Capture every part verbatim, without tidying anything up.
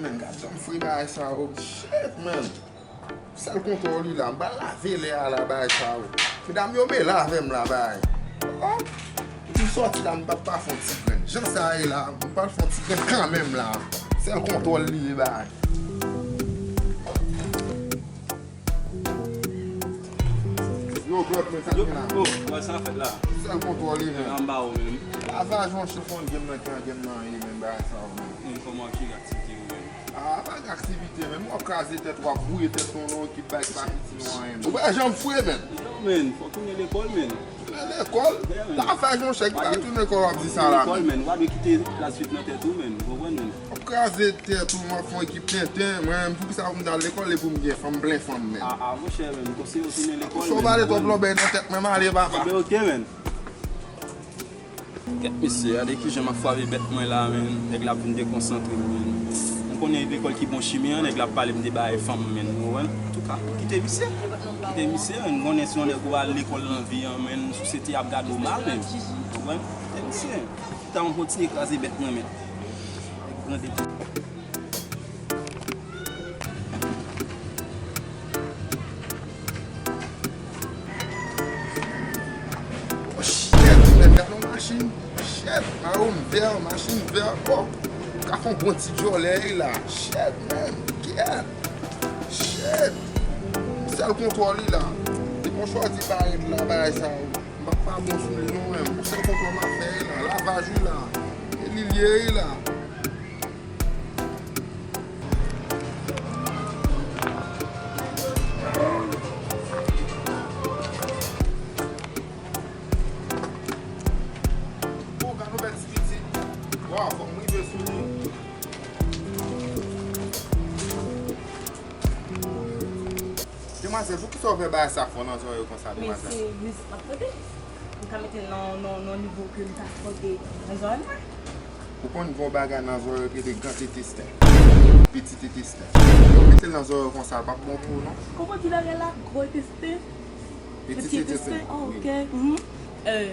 Man, gad jan m fre bagay sa yo. Shit, man. Sèl kontwòl li la, m pral lave lè a la bagay sa yo. Medam yo mele avè m la bagay. Oh, depi m sòti la, m p ap pa fè yon ti grenn. Jan sa ye la, m pral fè yon ti grenn kanmenm la. Sèl kontwòl li ye bagay. Yo, brot, men sa ki la. Oh, wè sa fèt la. Sèl kontwòl li, men. Anba ou menm. Lavaj yon chifon, gen mwen, gen mwen, men bagay sa yo, men. Men kòman ki aktivite ou menm? Ah, pa gen aktivite, men. W ap kraze tèt, w ap bwouye tèt ou, non, ki bay, ki pa fiti, non, anyen, men. Ou pa janm fre, men. Yo, men, fò tounen lekòl, men. Tounen lekòl? Lavaj yon chèk, pa tounen lekòl, w ap di sa la, men. Lekòl, men. W ap kite klas vit nan tèt ou, men. Ou konprann, men? W ap kraze tèt ou, w ap fè yon ekip tenten. Mwen menm, poukisa pou m t al lekòl e pou m gen fanm, plen fanm, men? Ah, ah, monchè, men, m konseye w tounen lekòl, men. Sa w pale twòp lòbèy nan tèt mwen, m ale, papa. Enben, oke, men. Kèt mesye, gade kijan m ap frape bèt mwen la, men. Nèg la ap vin dekonsantre m, men. M konnen lekòl ki bon chimen an, nèg la ap pale m de bagay fanm, men. Ou konprann? Antouka, kite misye. Kite misye, men. M konnen si yon nèg ou al lekòl nan vi an, men, sosyete ap gade w mal, men. Ou konprann? Kite misye. Kite m kontinye kraze bèt mwen, men. Nèg grande. Oh, shit, men, gad yon machin. Shit, mayo m vè, machin vè. Oh, ka fè yon bon ti djòlè la. Shit, men, kèt. Shit. Sèl kontwòl li la. Depi w chwazi parèt la, bagay sa yo. M p ap pa bon sou li non, men. Yon sèl kontwòl m ap fè la. Lavaj wi la. E li l ye wi la. Oh, gad yon bèl ti pitit. Waw, fòk m rive sou li. Demwazèl, poukisa w fè bagay sa fò nan zòrèy ou konsa, demwazèl? Men se mizik m ap tande. M ka mete l nan, nan, nan nivo ke m ta sipoze nan zòn la. Ou konn gen yon bagay nan zòrèy yo ki rele gran tetesten. Piti tetesten. Yo mete l nan zòrèy yo konsa, l p ap bon pou ou non. Kòman di bagay la? Gwo tetesten? Piti tetesten. Oh, wi. Ok. Mhm. Euh,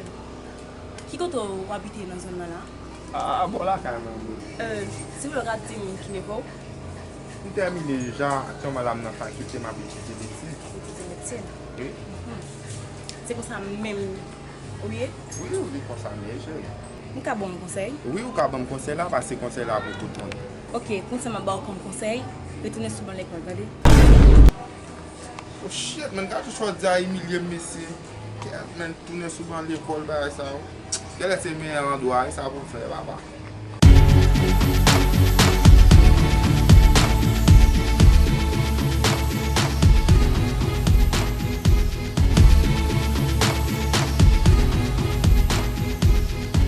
ki kote w abite nan zòn nan la? Ah, bò lakay mwen, bro. Euh, silvouplè, w ka di m ki nivo w? M tèmine deja, aktyèlman la m nan fakilte, m ap etidye medsin. Etidye medsin? Wi. Mhm. Se konsa menm ou ye? Wi, wi, konsa m ye, cheri. M ka ba w yon konsèy? Wi, ou ka ban m konsèy la, paske konsèy la pou tout moun. Ok, konsèy m ap ba w kòm konsèy, retounen sou ban lekòl, tande? Oh shit, man, gade chòt di a imilye m, mesye. Kèt, man, tounen sou ban lekòl, bagay sa yo. Genlè se meyè andwa, e sa pou m fè, papa.